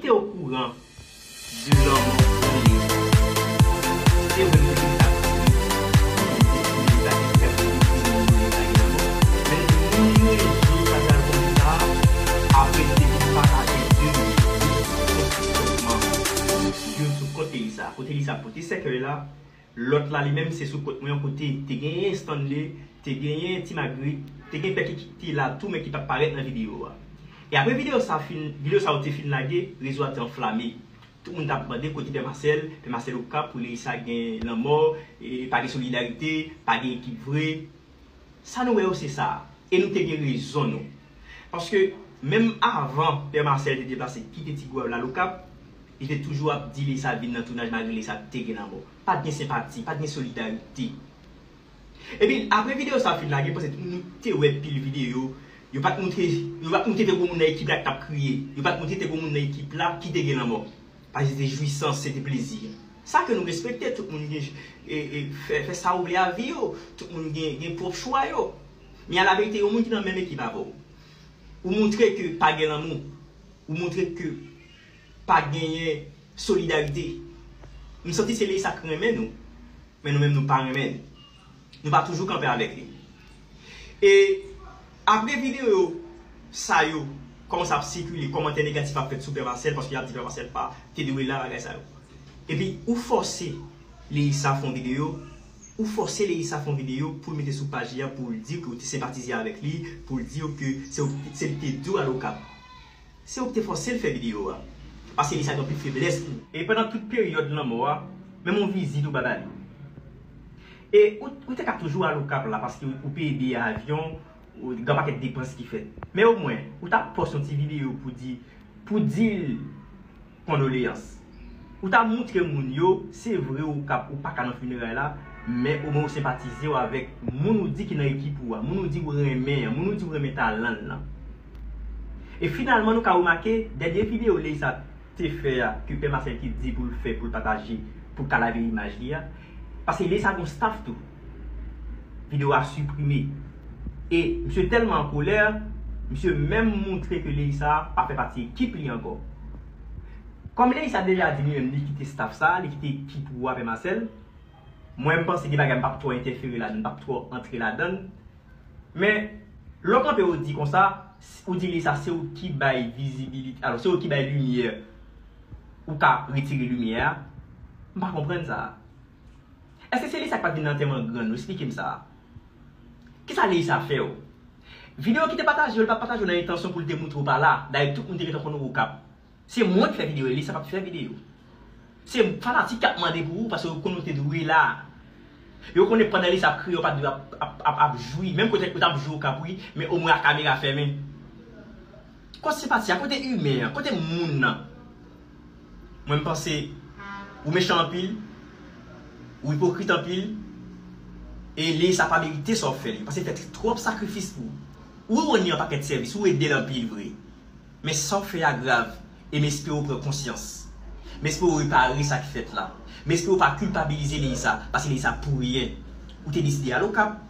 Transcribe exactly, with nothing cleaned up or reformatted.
te okouran de lanmò Leïsa. Se vre m te gen kat minit pou m te di Leïsa te fè pou li, pou li te lage lanmò. Men li te vin rezo sa t al konsa, apre li te vin pataje de videyo sou kont TikTok man, youn sou kont Leïsa. Kote Leïsa pote sèkèy la, lòt la li menm se sou kont mwen an kote te genyen Stanley, te genyen Ti Magrit, te gen pè ki, ki te la tou men ki pa t parèt nan videyo a. E apre videyo sa fin, videyo sa yo te fin lage, rezo a te anflame. Tout moun t ap mande kote Pè Masèl, Pè Masèl Okap pou Leïsa gen lanmò, e pa gen solidarite, pa gen ekip vre. Sa nou wè yo se sa. E nou te gen rezon nou. Paske menm avan Pè Masèl te deplase kite Ti Gwav la Okap, li te toujou ap di Leïsa vin nan tounaj malgre Leïsa te gen lanmò. Pa t gen senpati, pa t gen solidarite. Epi apre videyo sa fin lage, m panse tout moun te wè pil videyo. Yo pa t montre, yo pa t montre te gon moun nan ekip la ki t ap kriye. Yo pa t montre te gon moun nan ekip la ki te gen lanmò. Paske se te jwisans, se te plezi. Sa ke nou respekte, tout moun gen e, e, fè, fè sa ou vle a vi yo. Tout moun gen, gen pwòp chwa yo. Men a la verite, yon moun ki nan menm ekip avè w, ou montre ke pa gen lanmou. Ou montre ke pa genyen solidarite. M santi se Leïsa k renmen nou, men nou menm nou pa renmen l. Nou pa toujou kanpe avèk li. E apre videyo sa yo kòmanse ap sikile, kòmantè negatif ap fèt sou Pè Masèl, paske y ap di Pè Masèl pa te dwe la, bagay sa yo. Epi ou fòse Leïsa fè yon videyo, ou fòse Leïsa fè yon videyo pou l mete sou paj li a, pou l di ke w te senpatize avèk li, pou l di w ke se, se li te di w al Okap. Se ou ki te fòse l fè videyo a. Paske Leïsa gen anpil feblès pou ou. E pandan tout peryòd lanmò a, menm yon vizit ou pa ba li. E ou, ou te ka toujou al Okap la paske ou peye biyè avyon, ou gen yon pakèt depans ki fèt. Men omwen, ou t ap pòs yon ti videyo pou di, pou di l kondoleyans. Ou ta montre moun yo, se vre ou ka, ou pa ka nan fineray la, men omwen ou senpatize w avèk moun ou di ki nan ekip ou a, moun ou di ou renmen an, moun ou di ou renmen talan l lan. E finalman, nou ka remake, dènye videyo Leïsa te fè a, ke Pè Masèl te di pou l fè, pou l pataje, pou l ka lave imaj li a, paske Leïsa gon staff tou. Videyo a siprime. E misye tèlman an kolè, misye menm montre ke Leïsa pa fè pati ekip li ankò. Kòm Leïsa deja di li menm li kite staff sa, li kite ekip ou a Pè Masèl, mwen m panse gen bagay m p ap twò entèfere ladan, m p ap twò antre ladan. Men, lè w kanpe ou di konsa, ou di Leïsa se ou ki bay vizibilite, alò se ou ki bay limyè, ou ka retire limyè a, m pa konprann sa. Èske se Leïsa ki pa t vin nan antèman grann ou? Esplike m sa. Kisa Leïsa fè w? Videyo ki te pataje yo, li pa t pataje yo nan entansyon pou l te montre w pa la. Dayè, tout moun te gentan konn ou Okap. Se mwen ki fè videyo, Leïsa pa t fè videyo. Se fanatik k ap mande pou ou, paske yo konn ou te dwe la. Yo konnen pandan Leïsa ap kriye, ou pa t dwe ap, ap, ap, ap jwi. Menm kote ou t ap jwi Okap, wi, men omwen ak kamera fèmen. Kote senpati a, kote imen an, kote moun nan? Mwen, m panse ou mechan anpil, ou ipokrit anpil, e Leïsa pa merite sa w fè li, paske l fè twòp sakrifis pou ou. Ou rann li yon pakèt sèvis, ou ede l anpil vre. Men sa w fè a grav, e m espere w pran konsyans. M espere w repare sa k fèt la. M espere w pa kilpabilize Leïsa, paske Leïsa pou ryen. Ou te deside al Okap.